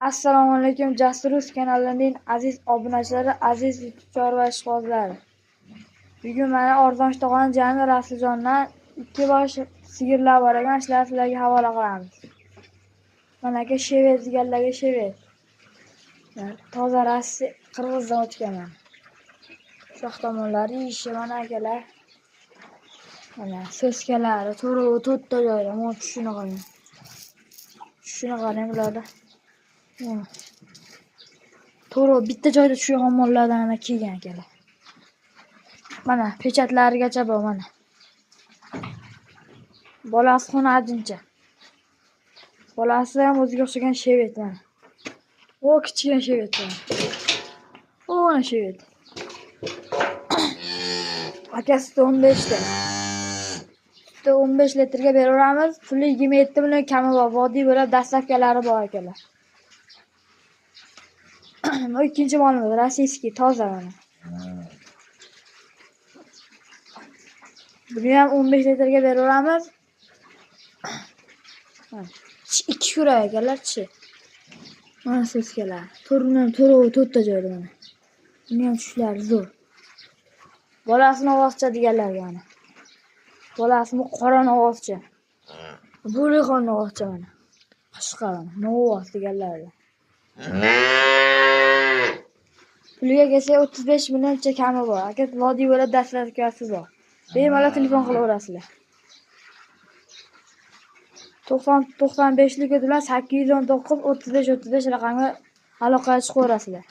Assalomu alaykum Jasur kanalining aziz obunachilari, aziz YouTube chorva ishqibozlari. Bugun mana Arzon Ishtag'on jami Rasuljondan 2 bosh sigirlar bor ekan, shularni sizlarga havola qilamiz. Mana aka shevet deganlarga shevet. Toza Rossiya Qirg'izdan o'tgan mana. Shox tomonlari ishi mana akalar. Mana so'skalari, to'rtta joyda, mana tushini qarang. Tushini qarang bularda. To'g'ri bitta joyda tushgan mollardan ana kelgan akalar. Mana pechatlarigacha bor mana. Bolasi xonadincha. Bolasi ham o'ziga o'xshagan shevet mana. O kichkina shevet mana. O mana shevet. Aka suti 15 ta. Suti 15 litrga beraveramiz. Puli 27 million kami bor. Vodiy bo'lib dastavkalari bor akalar. Bu ikkinchi molimiz rossiyskiy toza mana. Buni ham 15 litrga beraveramiz. 2 kurak akalar tishi. Mana so'skalar. To'rini ham to'rovi to'rtta joyda mana. Buni ham tishlari zo'r. Bolasi novvoscha deganlarga mana. Bolasi bu qora novvoscha. Bo'rixon novvoscha mana. Qashqa mana novvos deganlarga. Puliga kelsa 35 millioncha kami bor. Aka vodiy bo'lib dastlabkasi bor. Bemalol telefon qilaverasizlar. 95lik bilan 819 35 35 raqamga aloqaga chiqaverasizlar.